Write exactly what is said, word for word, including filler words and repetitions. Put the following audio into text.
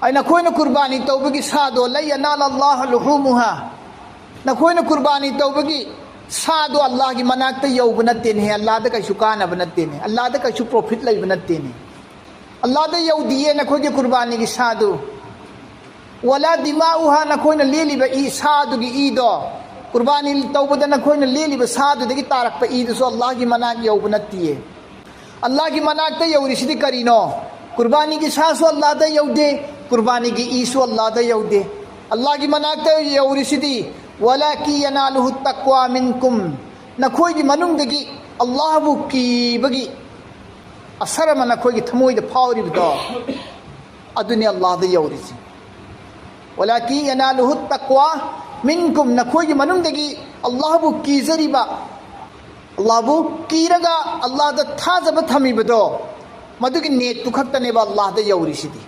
ꯑꯩ ꯅꯈꯣꯏꯅ ꯀꯨꯔꯕꯥꯅꯤ ꯇꯧꯕꯒꯤ ꯁꯥꯗꯣ, ꯂꯩ ꯌꯅꯥꯜ ꯑꯜꯂꯥꯍ ꯂꯨꯍꯨꯃꯨꯍꯥ, ꯅꯈꯣꯏꯅ ꯀꯨꯔꯕꯥꯅꯤ ꯇꯧꯕꯒꯤ ꯁꯥꯗꯣ ꯑꯜꯂꯥꯍꯒꯤ ꯃꯅꯥꯛꯇ ꯌꯧꯕ ꯅꯠꯇꯦꯅꯦ, ꯑꯜꯂꯥꯍꯗ ꯀꯩꯁꯨ ꯀꯥꯟꯅꯕ ꯅꯠꯇꯦꯅꯦ, ꯑꯜꯂꯥꯍꯗ ꯀꯩꯁꯨ ꯄ꯭ꯔꯣꯐꯤꯠ ꯂꯩꯕ ꯅꯠꯇꯦꯅꯦ꯫ ꯑꯜꯂꯥꯍꯗ ꯌꯧꯗꯤꯌꯦ ꯅꯈꯣꯏꯒꯤ ꯀꯨꯔꯕꯥꯅꯤꯒꯤ ꯁꯥꯗꯨ꯫ ꯋꯥꯂꯥ ꯗꯤꯃꯥꯎꯍꯥ, ꯅꯈꯣꯏꯅ ꯂꯦꯜꯂꯤꯕ ꯏ, ꯁꯥꯗꯨꯒꯤ ꯏꯗꯣ, ꯀꯨꯔꯕꯥꯅꯤ ꯇꯧꯕꯗ ꯅꯈꯣꯏꯅ ꯂꯦꯜꯂꯤꯕ ꯁꯥꯗꯨꯗꯒꯤ ꯇꯥꯔꯛꯄ ꯏꯗꯨꯁꯨ ꯑꯜꯂꯥꯍꯒꯤ ꯃꯅꯥꯛ ꯌꯧꯕ ꯅꯠꯇꯤꯌꯦ꯫ ꯑꯜꯂꯥꯍꯒꯤ ꯃꯅꯥꯛꯇ ꯌꯧꯔꯤꯁꯤꯗꯤ ꯀꯔꯤꯅꯣ? ꯀꯨꯔꯕꯥꯅꯤꯒꯤ ꯁꯥꯁꯨ ꯑꯜꯂꯥꯍꯗ ꯌꯧꯗꯦ, ꯀꯨꯔꯕꯥꯅꯤꯒꯤ ꯏꯁꯨ ꯑꯜꯂꯥꯍꯗ ꯌꯧꯗꯦ꯫ ꯑꯜꯂꯥꯍꯒꯤ ꯃꯅꯥꯛꯇ ꯌꯧꯔꯤꯁꯤꯗꯤ, ꯋꯥꯂꯥꯀꯤ ꯌꯅꯥꯂꯨꯍꯨ ꯇꯛꯋꯥ ꯃꯤꯟꯀꯨꯝ, ꯅꯈꯣꯏꯒꯤ ꯃꯅꯨꯡꯗꯒꯤ ꯑꯜꯂꯥꯍꯕꯨ ꯀꯤꯕꯒꯤ ꯑꯁꯔ ꯑꯃ ꯅꯈꯣꯏꯒꯤ ꯊꯃꯣꯏꯗ ꯐꯥꯎꯔꯤꯕꯗꯣ, ꯑꯗꯨꯅꯤ ꯑꯜꯂꯥꯍꯗ ꯌꯧꯔꯤꯁꯤ꯫ ꯋꯥꯂꯥꯀꯤ ꯌꯅꯥꯂꯨꯍꯨ ꯇꯛꯋꯥ ꯃꯤꯟꯀꯨꯝ, ꯅꯈꯣꯏꯒꯤ ꯃꯅꯨꯡꯗꯒꯤ ꯑꯜꯂꯥꯍꯕꯨ ꯀꯤꯖꯔꯤꯕ, ꯑꯜꯂꯥꯍꯕꯨ ꯀꯤꯔꯒ ꯑꯜꯂꯥꯍꯗ ꯊꯥꯖꯕ ꯊꯝꯃꯤꯕꯗꯣ, ꯃꯗꯨꯒꯤ ꯅꯦꯠꯇꯨ ꯈꯛꯇꯅꯦꯕ ꯑꯜꯂꯥꯍꯗ ꯌꯧꯔꯤꯁꯤꯗꯤ꯫